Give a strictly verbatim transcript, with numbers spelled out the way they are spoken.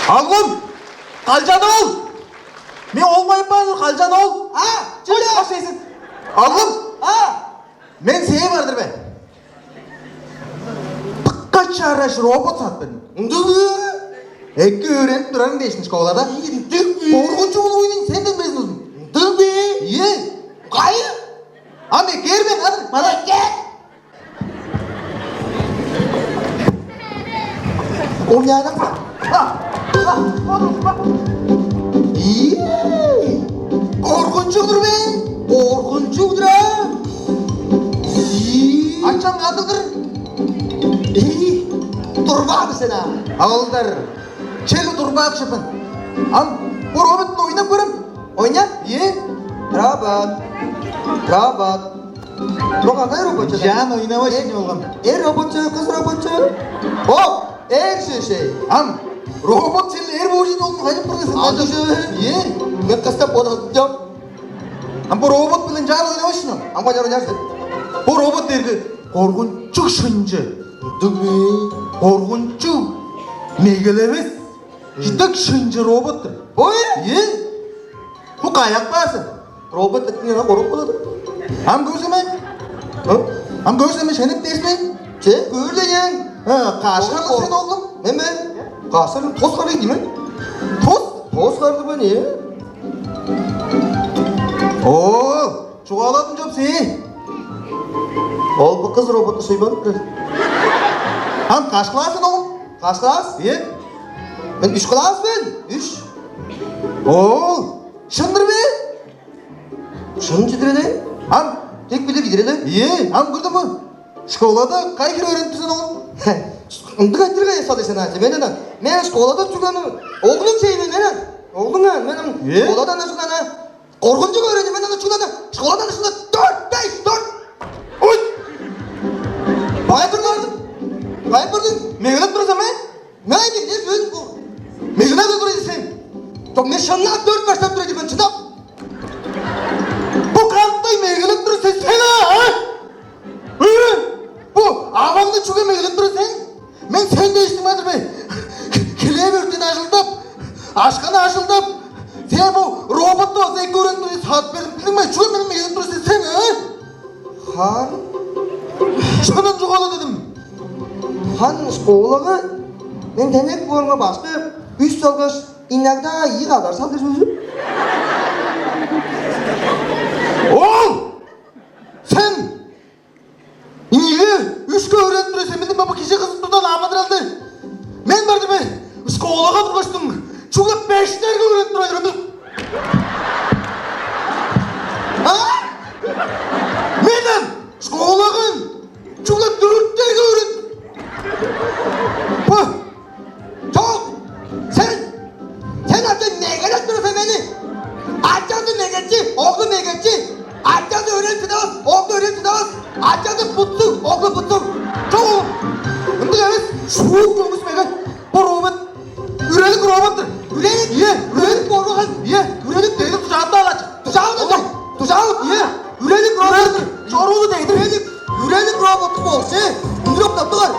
Алгым! Калчан ол! Мен олмайым баар, калчан ол! А, чүле? Каш эсин? Алгым! А! Мен сээ бар-дыр бе? Дыка чараш робот сатып бердим. Ындыг бе? Эки өөренип турарың дээшин школада. Ындыг бе? Коргунчуг улуг ойнуң сенден безин узун. Ындыг бе? Ийе. Кайы? Ам эккээр мен, адыр, мана. Эккээр. Ол яна. Ийе. Коргунчуг-дур бе? Коргунчуг-дур а. Ийе. Ачам кадыгыр. Ийе. Турбаады сен а. Алдар. Чели турбаак шыпын. Ам бу роботну ойнап көрем. Ойнап? Е? Робот. Робот. Бу кандай робот чүве? Жан ойнавай шыны болган. Эр робот чүве, кыз робот чүве? О, эр шишей. Ам робот сен эр болчу долун кайдып турган сен? Ады чүве? Е? Мен кыстап бодадым. Ам бу робот билен жан ойнавай шыны. Ам кайдар ойнар сен? Бу робот дерги коргунчуг шынчы. Дүгү. Коргунчуг мегелевес. Чыдык шынчы робот-тур. Ой! Е? Бу каяк баарзын? Робот эттиңер коруп калады. Ам көрсеме? Ам көрсеме шенеп дээсме? Че, көрден. Кашкан сен оглум? Мен мен. Кашкан тос кары деймен. Тос? Тос карды мен, е. О, чугааладым чоп сии. Ол бу кыз роботу суйбадыптыр. Ам каш классын оглум? Каш класс? Е? Мен үш класс мен. Үш. О, шындыр бе? Шын чидиреде? Ам тек биле бидиреде? Е, ам көрдүң мө? Школада кай хире өөренип турзун оглум? Ындыг айтырга эс алды сен ача. Мен ана, мен школада чүглени оглуң чеймен мен ан. Оглуң ан, мен ам Е? Школада ана чүглени коргунчуг өөрени мен ана чүглени школада ана чүглени дөрт беш дөрт. Ой! Байбырдың. Байбырдың. Мегелеп турзам е? Мен не сөз бу? Мегелеп тур сен. Жок, мен шыннап дөрт баштап тур эдим мен, шыннап. Бу кандай мегелеп тур сен, сен а? Бу аваңны чүге мегелеп тур сен? Мен сен дээштим адыр бе? Хлеб өртен ажылдап, ашканы ажылдап, сен бу роботту эки көрүн саат бердим. Билдиң бе? Чүге мени мегелеп тур сен, сен а? Хан. Шынын чугаала дедим. Хан школага мен тенек боорунга башка үш салгаш иногда ийи кадар салдыр сөзү. Ол сен ийиге үшке өөренип тур сен билдиң бе бу кижи кызып турдан амыдыралды. Мен бардым бе школага тургаштың чугула бештерге өөренип тура жүрөм. А? Менен школагын чугула дөрттерге өөренип. Бу чок. Сен сен ача мегелеп тур сен мени. Ачазы мегечи, оглу мегечи. Ачазы өрен чыдавас, оглу өрен чыдавас. Ачазы бутсуг, оглу бутсуг. Чок. Ындыг эмес. Шуук көңүс меге. Бу робот. Үрелик робот-тур. Үрелик? Е, үрелик болган. Е, үрелик дегди дужаатты алач. Дужаалып, дужаалып. Е, үрелик робот-тур. Чоруулу дегди. Үрелик, үрелик робот болчу. Үрек таптылар.